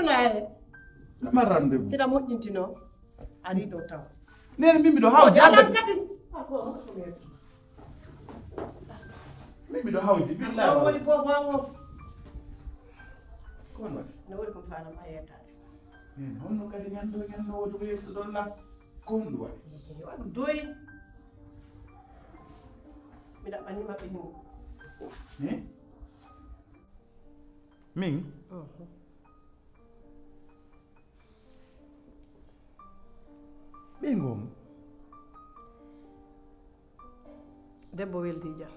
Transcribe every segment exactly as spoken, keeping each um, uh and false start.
Naare. Dama rendez-vous. Hiɗa moƴƴintinoo. Ari ɗoo taw. Neene, min miɗo hawji. Alan kadi. Min miɗo hawji, billahi. Ɗoo woni boobo an on. Ko honno waɗi? No woni ko mi faalaa ma yeetaade. Neene, honno kadi ñande o ñande woodi ko yettuɗon lan? Ko honɗun waɗi? Ehe, waɗu doy. Mi ɗaɓɓanii ma ɓe himo. Eh? Min? Mhm. Ɓeyngu on? Debbo weldiijo.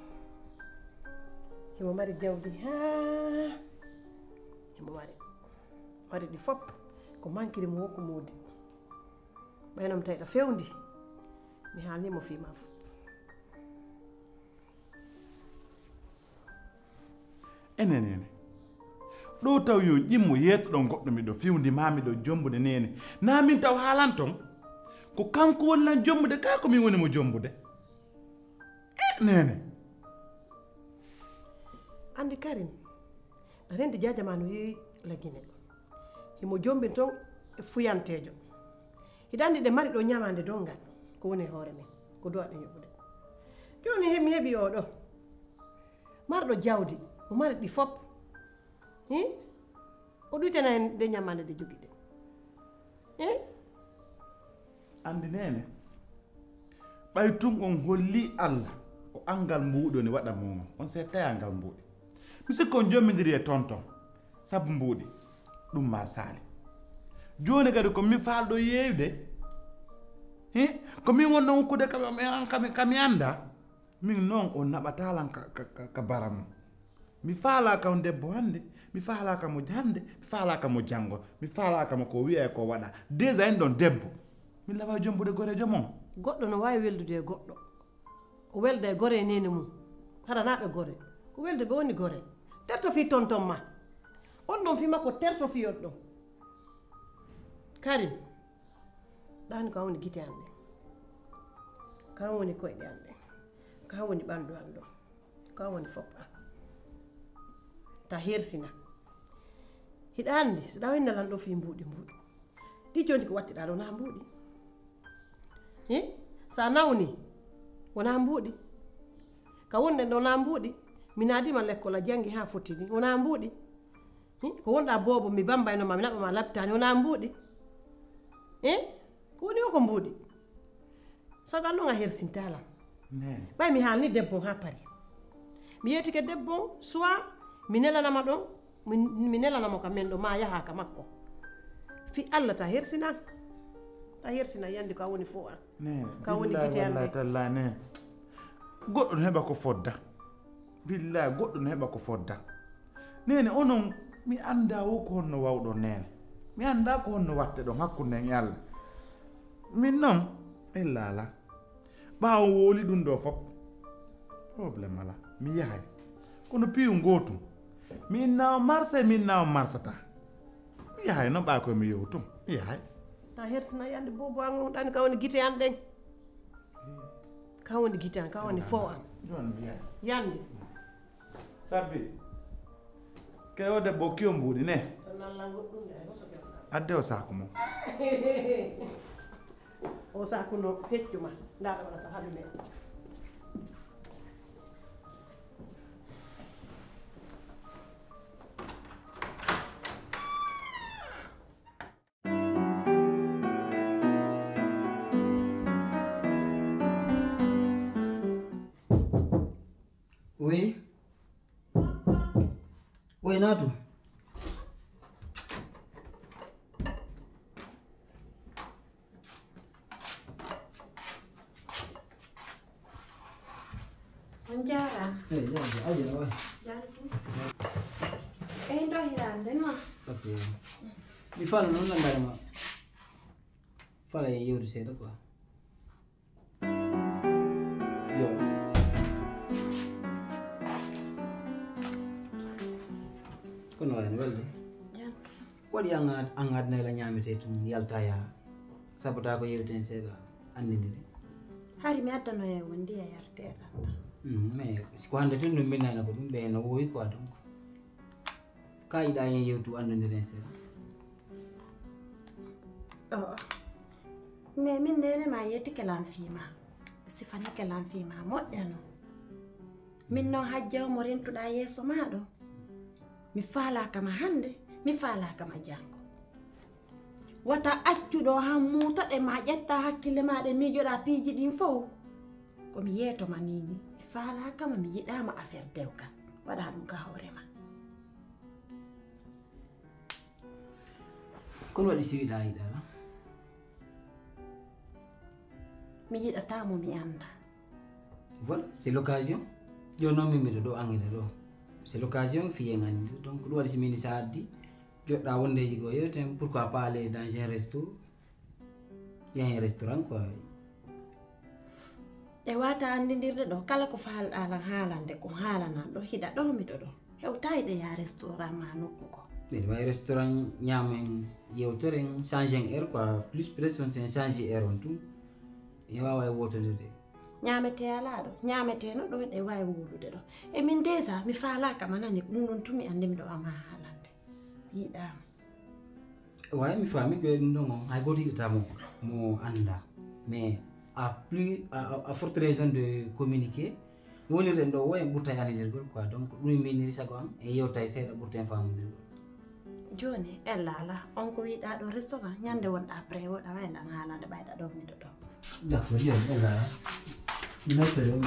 Himo mari jawdi haa himo mari. Mari ɗi fop. Ko mankiri mo woo ko moodi. Ɓay non mi tawi ɗo fewndi. Mi haalnii mo fii maa fof. Enen, enen. Ɗoo taw yo ƴimmo yeetoɗon goɗɗo miɗo fewndi maa miɗo jombude neene. Naa min taw haalanton? Ko kanko woni lan jombude, kaa ko min woni mo jombude? Eh, neene. Anndi Karim, rendi jaaja maa no yeewi la Gine. Himo jombin ton e fuyanteejo. Hiɗa anndi ɗe mari ɗoo ñamaande donngal ko woni e hoore men, ko duwaa ɗe yoɓude. Jooni he mi heɓi oo ɗoo. Marɗo jawdi, o mari ɗi fop. Hin? O ɗuytana en ɗe ñamaande ɗe jogiɗen. Hin? Anndi neene, ɓay tun on hollii Alla, ko anngal mbuuɗi woni waɗa mon on. On seettayaa ngal mbuuɗi. Mi sikki on jommindiri e tonton, sabu mbuuɗi. Ɗun maa saali. Jooni kadi ko mi faalɗo yeeyude. Hin? Ko min wonɗon hokkude ka mi, ka mi, ka mi anndaa. Min non on naɓataa lan ka, ka, ka, ka baram. Mi faalaaka on debbo hannde, mi faalaaka mo hannde, mi faalaaka mo janngo, mi faalaaka mo ko wi'a e ko waɗa. Déjà en ɗon debbo. Min lawa jombude goreejo mon. Goɗɗo no waawi weldude e goɗɗo. O welda e goree neene mum. Hara naa ɓe gore. Ko welduɓe woni gore. Terto fii tonton ma. On ɗon fii makko terto fii on ɗon. Karim. Ɗaani ko an woni gite an ɗen. Ko an woni koyɗe an ɗen. Ko an woni ɓanndu an ɗon. Ko an woni fof an. Ta hersina. Hiɗa anndi, so ɗa winna lan ɗo fii mbuuɗi mbuuɗi. Ɗi jooni ko wattiɗaa ɗo naa mbuuɗi. Hi? Sa nawni, wonaa mbuuɗi. Ka wonɗen ɗo naa mbuuɗi. Mi naadima lekkol a janngi haa fottini, wonaa mbuuɗi. Hi? Ko wonɗaa boobo, mi bambayno ma, mi naɓa ma laptaani, wonaa mbuuɗi. Hi? Ko woni o ko mbuuɗi. Sagal non a hersintaa lan. Ɓay mi haalni debbo on haa pari. Mi yeetike debbo on, soit mi nelanama ɗon, mi, mi nelanamo ka men ɗo, maa yahaa ka makko. Fii Alla ta hersinan. Ta hersinan yandi ko a woni fow an. Ka woni gite an ɗen. Tallaa, neene. Goɗɗo no heɓa ko fodda. Billaahi, goɗɗo no heɓa ko fodda. Neene, onon, mi anndaa wo ko honno wawɗon, neene. Mi anndaa ko honno watte ɗon hakkunde en e Alla. Min non, ɓe laala. Ɓaawo wooli ɗum ɗoo fof, problème alaa. Mi yahay. Kono piiw ngootu. Mi inna on marsa, mi inna on marsata. Mi yahay non ɓaa koye mi yewu tun. Mi yahay. Ta hersina yande boobo an on ɗan ka woni gite an ɗen. Ka woni gite an, ka woni fo an. Yande. Sabbi. Ke o debbo kiyo mbuuɗi ne. Adde o saaku mo. O saaku no heccu ma. Ndaa ɗo wala sa halu ne. Oui. Oui, naatu. On jaaraama. Eyi, jaaraama. Aja, waay. Jaaraama. Eyi, ndo hiraande ma. Ok. Mi fala non la ngarma. Fala e yewtu seeɗa quoi. Yo. Kono wala ni welde. Jam. Waɗi an ad-, an adna la ñaamete tun yalta yaha. Sabotaa ko yewten seeɗa anndindiri. Hari mi addano e won ndiya yarteeɗa. Mm, mais si ko hannde tun ɗum mbinnayno ko ɗum ɓe no wowi quoi donc. Ka yiɗa yen yewtu anndondiren seeɗa. Oh. Mais min neene ma yeetike lan fii ma. Sifanike lan fii ma moƴƴa non. Min non hajja o mo rentuɗaa yeeso maa ɗo. Mi faalaaka ma hannde, mi faalaaka ma janngo. Wata accu ɗo han muutoɗe ma ƴetta hakkille maa ɗe miijoɗaa piiji ɗin fow. Ko mi yeeto ma nii mi. Mi faalaaka ma, mi yiɗaa ma affaire dewgal. Waɗaa ɗum ka hoore ma. Kono waɗi si wiɗa a yiɗa lan? Mi yiɗataa mo mi annda. Voilà, c'est l'occasion. Yo non min miɗo ɗo angina ɗo. C'est l'occasion fi en anndi. Donc ɗum waɗi si min sa addi. Joɗɗa wondeji goo yewten. Pourquoi pas aller dans un resto? Il y a un restaurant quoi. E wata anndindirde ɗo, kala ko faalɗaa lan haalande, ko haalanan ɗo, hiɗa ɗo, miɗo ɗo. Hewtaay ɗe yaa restaurant maa nokku ko. Miɗo waawi restaurant ñaamen, yewtoren, changen air quoi, plus presque on sen change air on tun. E waawa e wotondirde. Ñaametee alaa ɗo, ñaametee no ɗo, ɗe waawi wowlude ɗo. E min déjà, mi faalaaka ma nani, ɗum ɗon tun mi anndi miɗo ama haalande. Mi yiɗaama. Waawi mi faami ko ɗum ɗon on hay gooto yiɗataa mo mo anndaa, mais à plus à, à forte raison de communiquer wonirɗen ɗo wo en ɓurtay anndirgol quoi. Donc ɗum miiniri sago am en yewtay seeɗa ɓurten faamondirgol. Jooni ella alaa on ko wiɗaa ɗo restaurant ñande wonɗaa pré woɗa wayla an haalande ɓayɗa ɗo miɗo ɗo. D'accord, jooni ella alaa mi noddori on.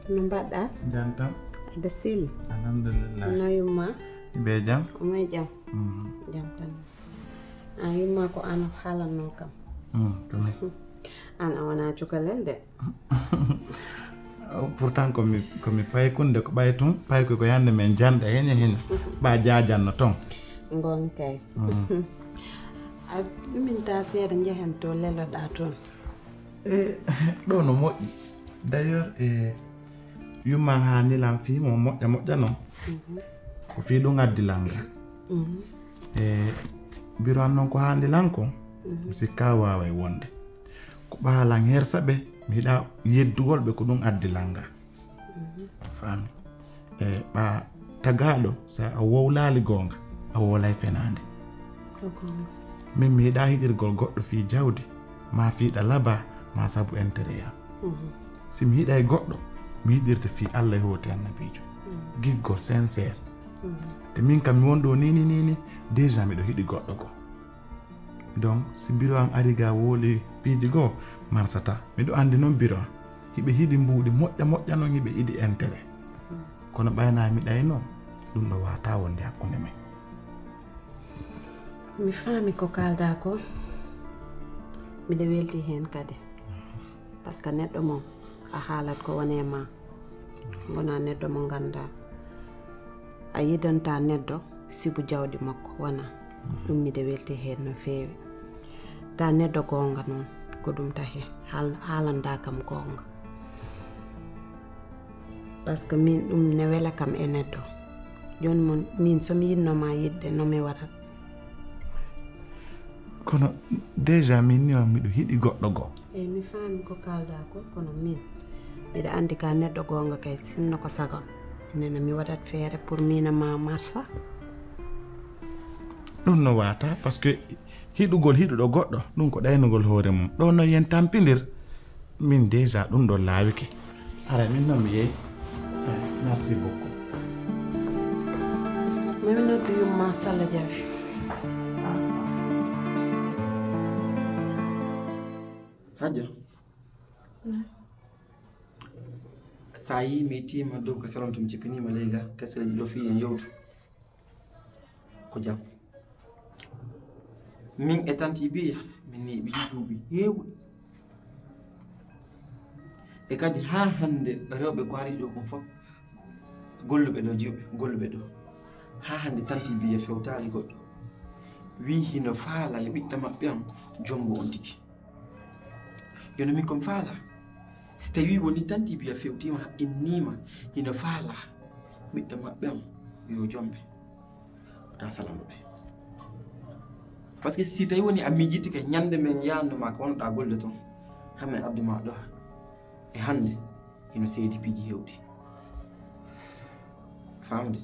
No mbaɗɗa? Jam tan. Aɗa selli? Alhamdulillah. No yumma? Be jam? Omo e jam? Mm. Jam tan. A yumma ko an haalanno kam. Mm, tumi. An a wona cukalel de. Pourtant ko mi ko mi paykunde ko ɓay tun paykoy ko yande men janɗa heña heña ɓa jajanno ton. Gonkay. A ɗuminta seeɗa njehen to leloɗa toon. E ɗo no moƴƴi. D'ailleurs e yumma haani lan fii mo moƴƴa moƴƴa non. Ko fii ɗum addi lan ga. E biro an non ko haandi lan ko mi sikka waaway wonde. Ko ɓaalan hersa ɓe mi yiɗa yeddugol ɓe ko ɗum addi lan ga. Faami. E ɓa tagaaɗo so a wowlaali goonga a wowlay fenaande. Min mi yiɗa hiɗirgol goɗɗo fii jawdi ma fii ɗa laba ma sabu intérêt am. Si mi hiɗay goɗɗo mi hiɗirta fii allah e hooti annabiijo. Giggol sincère. Te min kam mi won ɗo nini nini déjà miɗo hiɗi goɗɗo goo. Donc si biro an ari ga wowli piiji goo marsata. Miɗo anndi non biro an hiɓe hiɗi mbuuɗi moƴƴa moƴƴa non hiɓe iɗi intérêt. Kono ɓayna mi ɗayno ɗum ɗo wata wonde hakkunde men. Mi faami ko kaalda ko. Miɗo welti heen kadi. Par ce que neɗɗo mo a haalat ko woni e ma wona neɗɗo mo ngannda a yidanta neɗɗo sibu jawdi makko wona. Ɗum miɗo welti heen no feewi. Ka neɗɗo goonga noon ko ɗum tahi haalanda kam goonga. Par ce que min ɗum ne wela kam e neɗɗo. Jooni mon min so mi yinnoma yiɗde no mi waɗat? Kono déjà min ni on miɗo hiɗi goɗɗo goo. Eyi mi faami ko kaalda ko kono min miɗo anndi ka neɗɗo goonga kay sinno ko sagam nene mi waɗat feere pour mina ma marsa. Ɗum no wata parce que hiɗugol hiɗuɗo goɗɗo ɗum ko ɗaynugol hoore mum ɗo no yen tampindir. Min déjà ɗum ɗon laawike. Haray min non mi yehi. Merci beaucoup. Mami noddu yumma salla jawi. Hajja. Sa yi mi tima dow ka salon to mi cippinima leyga kasreji ɗo fi en yewtu. Ko jam. Min e tanti biya min ni ɓe duuɓi heewuɗi. E kadi haa hannde rewɓe ko ari ɗo kon fof golluɓe ɗo jiwɓe golluɓe ɗo. Haa hannde tanti Biya fewtaali goɗɗo. Wi'i hino faala yo ɓiɗɗo maɓɓe on jombo on tigi. Yo no min kon faala. Si tawii woni tanti Biya fewtiima, inniima, hino faala ɓiɗɗo maɓɓe on yo jombe. Wota salano ɓe. Parce que si tawii woni a miijitike ñande men yaanno maa ko wonɗaa golle ton, haa men addu maa ɗoo. E hannde, hino seedi piiji heewɗi. Faamde?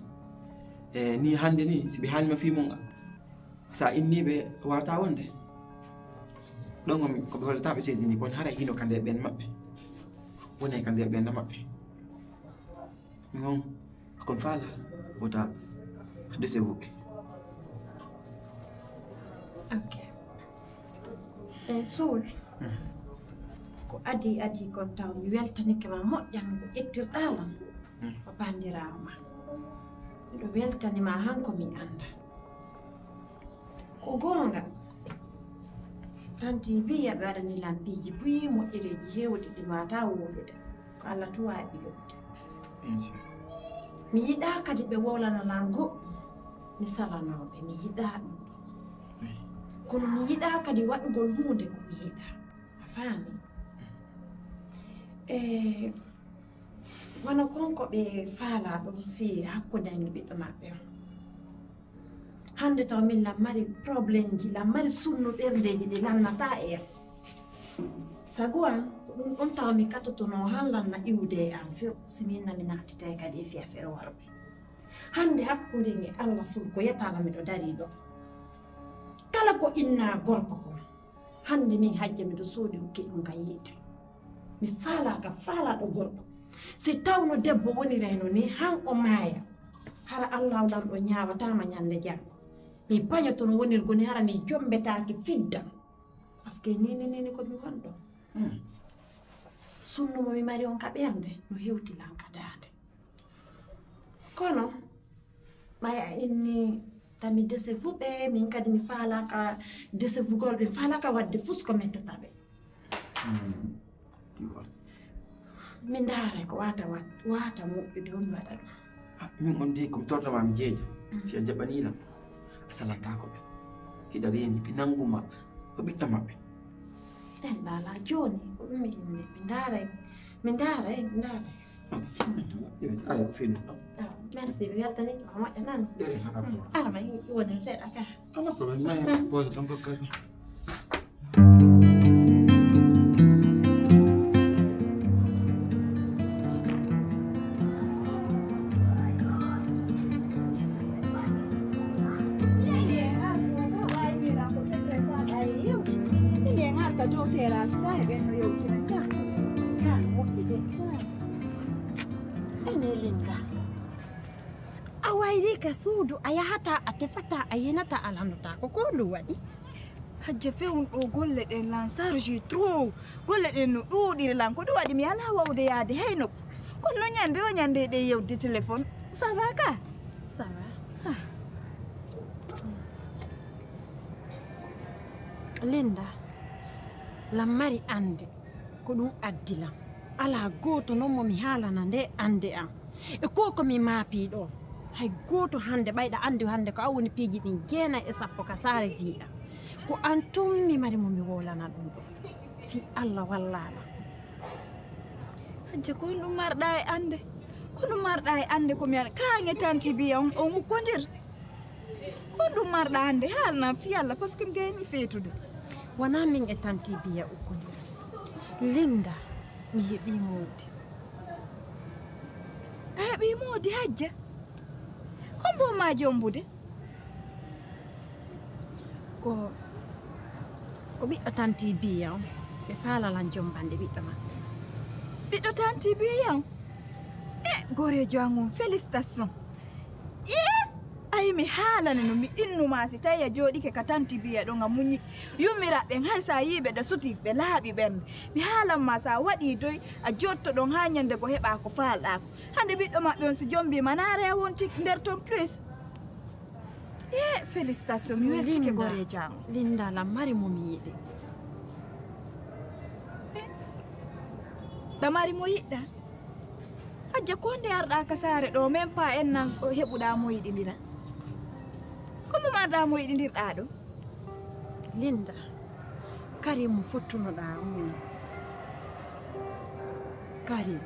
E nii hannde nii, si ɓe haalima fii mun, sa inni ɓe waawataa wonde. Ɗon on ko ɓe hollata ɓe seedi nii, kono haray hino ka nder ɓen maɓɓe. Wonay ka nder ɓen maɓɓe. Min on, kon faala, wota dese wuɓe. Ok. E Suul, ko adii adii kon taw mi weltanike ma moƴƴan ko ƴettirɗaa lan ko banndiraawo ma. Miɗo weltani ma han ko mi annda. Ko goonga, tanti Biya ɓe waɗani lan piiji buy moƴƴereeji heewɗi ɗi maataa wowlude. Ko Alla tun waawi ɓe yoɓude. Bien sûr. Mi yiɗaa kadi ɓe wowlana lan goɗɗun, mi salanoo ɓe, mi yiɗaa ɗun. Oui. Kono mi yiɗaa kadi waɗugol huunde ko mi yiɗaa. A faami? E wano kon ko ɓe faalaa ɗon fii hakkunde an e ɓiɗɗo maɓɓe on. Hannde taw min lan mari problemji, lan mari sunnu ɓerndeeji ɗi lannataa e an. Sago an, ko ɗun ɗon taw mi katotonoo han lanna iwude e an few, si min na mi naatitay kadi e fii affaire worɓe. Hannde hakkunde an e Alla Suul ko yetaala miɗo darii ɗoo. Kala ko innaa gorko kon, hannde min Hajja miɗo soodi ukke ɗun ka yiite. Mi faalaaka faalaaɗo gorko. Si tawno debbo wonirayno nii han o maaya, hara Allaahu Lanɗo ñaawataa ma ñande janngo. Mi pañotono wonirgo nii hara mi jombetaaki fiddan. Parce que nii, nii, nii, nii ko mi wonɗo. Hmm. Sunnu mo mi mari on ka ɓernde no hewti lan ka daande. Kono, ɓay a inni tami dese fuɓe, min kadi mi faalaaka dese fugol, mi faalaaka waɗde fus ko mettata ɓe. Hmm. Ɗi won. Mi ndaaray ko wata wa-, wata moƴƴude, on mi waɗa ɗum. Ah, min on de, ko mi torotoo ma mi jeeja. Mm. Si a jaɓanii lan, a salantaako ɓe. Hiɗa reeni, ɓe nangu ma, ko ɓiɗɗo maɓɓe. En ɗaala jooni, ko ɗum mi inni. Mi ndaaray, mi ndaaray, mi ndaaray. Ok. Aray ko fii ɗum ɗon. Ah, merci, mi weltanii ma, moƴƴa nan. Ɗere, haɗa ko. Mm. Ara ma, i-, i woni seeɗa ka. Pas de problème, mais pose ton coca. Ene Linda. A wayrii ka suudu, a yahataa, a tefataa, a yenataa, a landotaako. Ko honɗun waɗi? Hajja, fewndo ɗoo golle ɗen lan charge trop. Golle ɗen no ɗuuɗiri lan. Ko ɗun waɗi mi alaa wawde yaade hay nokku. Kono non ñande woo ñande eɗen yewtida téléphone. Ça va ka? Ça va. Ah. Linda, lan mari annde. Ko ɗun addi lan. Alaa gooto non mo mi haalana ndee annde an. E ko ko mi maapii ɗoo. Hay gooto hannde, ɓay ɗa anndi hannde ko an woni piiji ɗin jeenay e sappo ka saare fii an. Ko an tun mi mari mo mi wowlana ɗun ɗoo. Fii Alla wallaa lan. Hajja, ko honɗun marɗaa e annde? Ko honɗun marɗaa e annde ko mi an-, ka an e tanti Biya on, on ukkondir? Ko honɗun marɗaa annde? Haalan an fii Alla, parce que mi gayni feetude. Wanaa min e tanti Biya ukkondiri. Linda, mi heɓii moodi. A heɓii moodi, Hajja? Ko honɗun maa jombude? Ko, ko ɓiɗɗo tanti Biya on. Ɓe faalaa lan jombande ɓiɗɗo maɓɓe. Ɓiɗɗo tanti Biya on? Eh, gooreejo an on, félicitation. Iye, ayi mi haalane no mi innu maa si tawi a jooɗike ka tanti Biya ɗon a muñi. Yummiraaɓe ɓen hay si a yi'i ɓe ɗa suti, ɓe laaɓi ɓernde. Mi haalan maa si a waɗii doy, a jotto ɗon haa ñande goo heɓaa ko faalɗaa kon. Hande ɓiɗɗo maɓɓe on si jombii ma naare a wonti nder ton plus. Eh, félicitation, mi weltike Linda, gooreejo an. Linda, lan mari mo mi yiɗi. Eh, ɗa mari mo yiɗɗaa? Hajja, ko nde arɗaa ka saare ɗoo, même pas en nan o heɓuɗaa mo yiɗindira. Hombo marɗaa mo yiɗindirɗaa ɗoo? Linda, Karim mo fottunoɗaa on. Karim.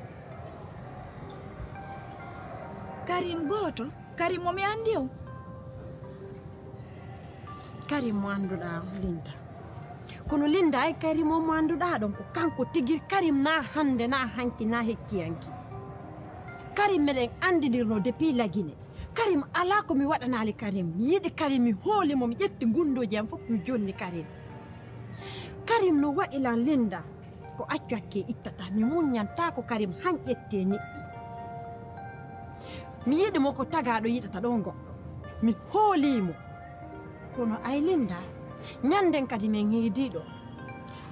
Karim gooto? Karim mo mi anndi on? Karim mo annduɗaa on, Linda. Kono Linda, ay Karim on mo annduɗaa ɗon, ko kanko tigi Karim, naa hannde, naa hanki, naa hecciyanki. Karim meɗen anndindirnoo depuis Lagine. Karim, alaa ko mi waɗanaali Karim. Mi yiɗi Karim, mi hooli mo, mi ƴetti gunndooji am fof, mi jonni Karim. Karim no waɗi lan, Linda, ko accu hakkee ittata. Mi muññantaako Karim han ƴettee neɗɗi. Mi yiɗi mo ko tagaaɗo yiɗata ɗon goɗɗo. Mi hoolii mo. Kono ay Linda, ñannden kadi men hiidii ɗoo.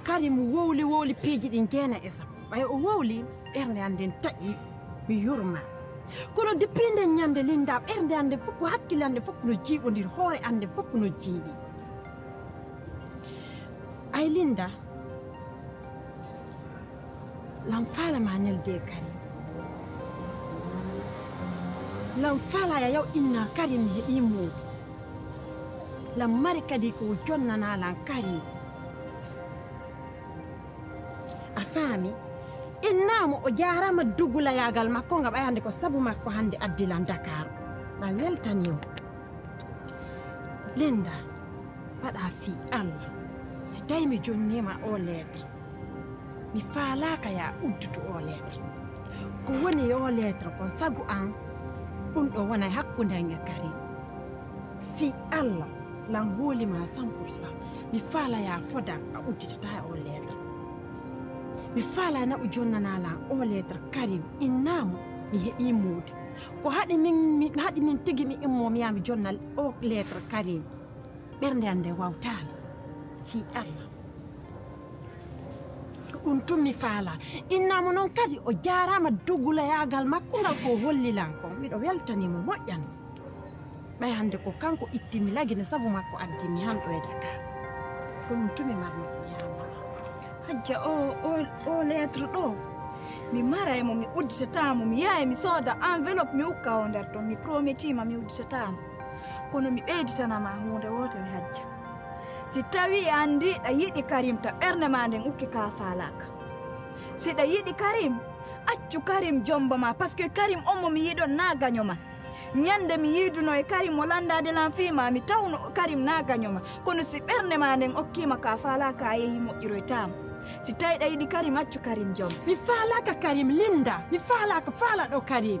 Karim wowli wowli piiji ɗin jeena e sappo. Ɓay o wowli, ɓernde an nden taƴi, mi yurmaa. Kono depuis nden ñande Linda, ɓernde an nden fof, hakkille an nden fof no jiiɓondiri, hoore an nden fof no jiiɓi. Ay Linda, lan faala ma nelde e Karim. Lan faala ya yaw inna Karim mi heɓii moodi. Lan mari kadi ko jonnanaa lan Karim. A faami? Innaa mo o jaaraama dugulayaagal makko nga ɓay hannde ko sabu makko hannde addi lan Dakar. Ɓay weltanii mo. Linda, waɗa fii Allah. Si tawi mi jonnii ma oo lettre, mi faalaaka yaa uddudu oo lettre. Ko woni e oo lettre kon sagu an, ɗun ɗoo wona e hakkunde an e Karim. Fii Allah, lan hooli ma cent pour cent. Mi faala yaa fodan a udditataa oo lettre. Mi faala na o jonnanaa lan oo lettre Karim, innaa mo mi heɓii moodi. Ko haɗi min, mi, haɗi min tigi mi immoo mi yaa mi jonna oo lettre Karim. Ɓernde an nden wawtaali. Fii Allah. Ko ɗun tun mi faalaa. Innaa mo non kadi o jaaraama dugulayaagal makko ngal ko o holli lan kon. Miɗo weltanii mo moƴƴan. Ɓay hannde ko kanko itti mi Lagine sabu makko addi mi han ɗoo e Dakar. Ko ɗun tun mi marmi ko mi haalna. Hajja, o, o, o lettre ɗoo, mi maray mo, mi udditataa mo, mi yahay mi sooda enveloppe, mi ukka o nder ton. Mi prometii ma mi udditataa mo. Kono mi ɓeyditana ma huunde wootere, Hajja. Si tawii a anndi ɗa yiɗi Karim, ta ɓernde maa nden ukki ka faalaaka. Si ɗa yiɗi Karim, accu Karim jombo ma, parce que Karim on mo mi yiɗon naa gaño ma. Ñande mi yiidunoo e Karim mo lanndaade lan fii maa, mi tawno Karim naa gaño ma. Kono si ɓernde maa nden okkii ma ka faalaaka, a yehi moƴƴiroytaa mo. Si tawii ɗa yiɗi Karim, accu Karim jom. Mi faalaaka Karim, Linda. Mi faalaaka, faala ɗoo Karim.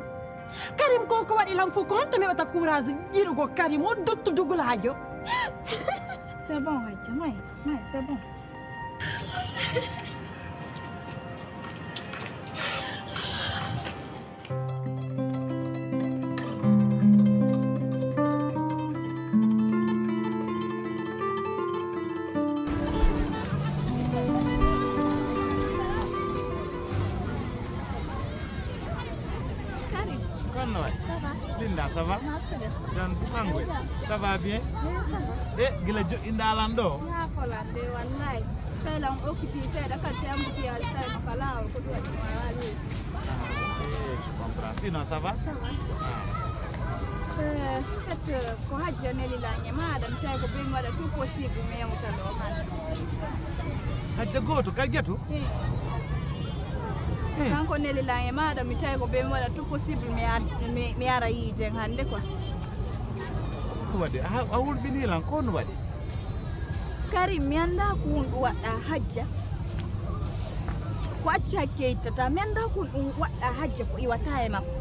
Karim ko ko waɗi lan fof, ko honto mi heɓata courage yiɗugol Karim, on duttu dugulaajo. C'est bon, Hajja, may, may, c'est bon. Karim. Konno waay? Ça va? Linda, ça va? Maa tigi. Jan, Bukangwe. Ça va bien? Oui, ça va. Eh, gila joɗɗinɗaa lan ɗoo? Yaa folan de, wallahi. Tawi lan occupé seeɗa, kadi embouteillage tawi no ka laawol, ko ɗum waɗi mi waawaali. Ah, eh, je comprends. Sinon, ça va? Ça va. Ah. Euh, en fait, euh, ko Hajja neli lan e maaɗa, mi tawi ko bee mi waɗa tout possible mi yewta ɗoo hannde. Hajja gooto, ka geto? Eh. Eh. Kanko neli lan e maaɗa, mi tawi ko bee mi waɗa tout possible mi ad-, mi, mi ara yiiden hannde quoi. Ko waɗi? A, a hulɓinii lan, ko honɗun waɗi? Karim, mi anndaa ko honɗun waɗɗaa Hajja. Ko accu hakkee ittata. Mi anndaa ko honɗun waɗɗaa Hajja ko iwataa e makko.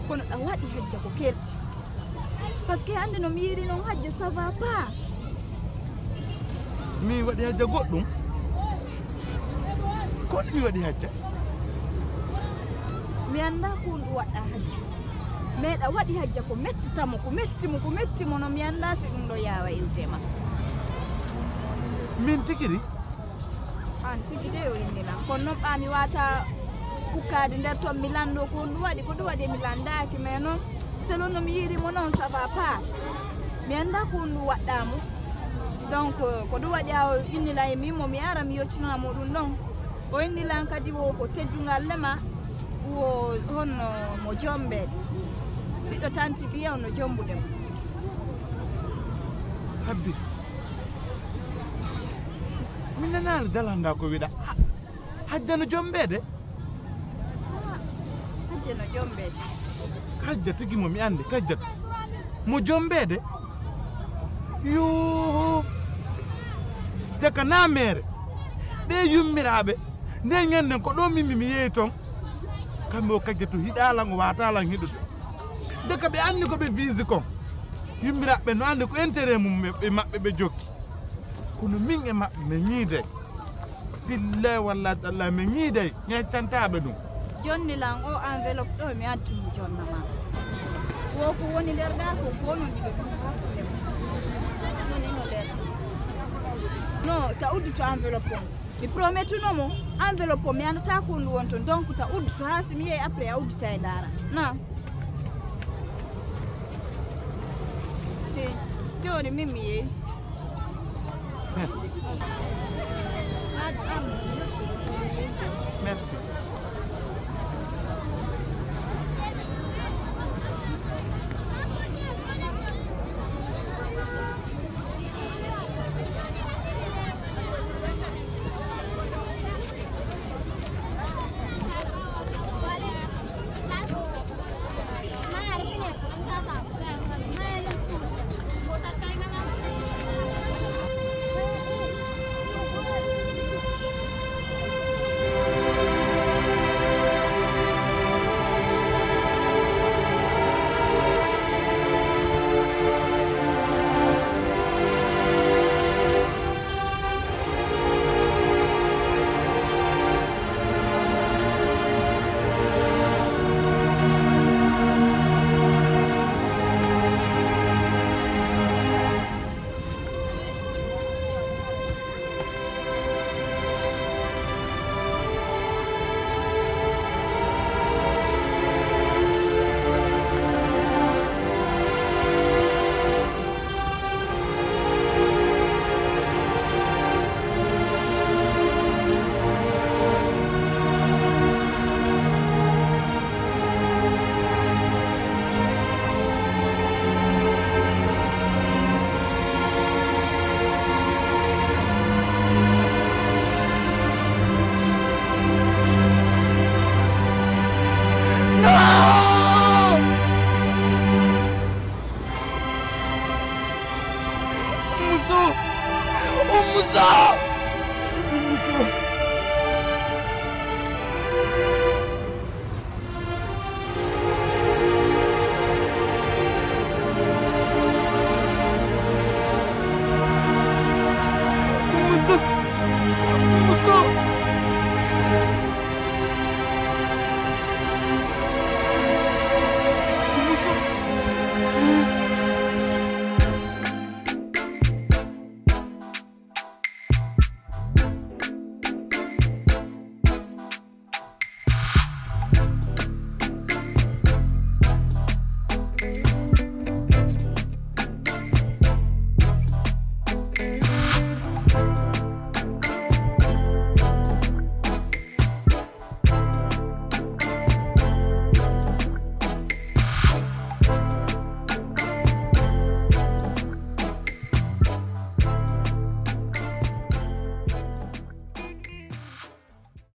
Kono ɗa waɗi Hajja ko kelti. Parce que hannde no mi yiiri non Hajja, ça va pas. Mi waɗi Hajja goɗɗun? Ko honɗun mi waɗi Hajja? Mi anndaa ko honɗun waɗɗaa Hajja. Meeɗa waɗi Hajja ko mettita mo, ko metti mo, ko metti mo, no mi anndaa si ɗun ɗoo yaawa iwde ma. Min tigi ri? An tigi de o inni lan. Kono non ɓaa mi waata ukkaade nder ton mi lanndoo ko honɗun waɗi, ko ɗun waɗi mi lanndaaki, mais non, selon no mi yiiri mo non, ça va pas. Mi anndaa ko honɗun waɗɗaa mo. Donc, ko ɗun waɗi a o inni lan e min mo mi ara mi yottinana mo ɗun ɗon. O inni lan kadi wo ko teddungal le ma, wo honno mo jombeede. Ɓiɗɗo tanti biye on no jombude mo. Abbi. Min nanaali dalanda ko wiɗa. Ha-, hajja no jombeede? Hajja no jombeede. Hajja tigi mo mi andi, kajjatu. Mo jombeede? Yoo. Jaka na mere. Ɓe yummiraaɓe. Nden ñanden ko ɗo min mi, mi yehi ton. Kamɓe o kajjatu hiɗa lan, o wata lan hiɗude. Deka ɓe anndi ko ɓe visi kon. Yummiraaɓe no anndi ko intérêt mum e, e maɓɓe ɓe jokki. Kono min e maɓɓe, mi ñiiday. Billahi wallahi tallahi, mi ñiiday. Mi accantaaɓe ɗum. Jonni lan o enveloppe ɗo, mi addi mo jonna ma. Ko ko woni nder ga ko, ko non ɗiɗo ɗum. Woni no nder. No, ta uddu to enveloppe on. Mi prometuno mo, enveloppe o mi anndataa ko ndu woni ton. Donc, ta uddu to haa si mi yehi après a uddita e ndaara. Na. He, jooni min mi yehi.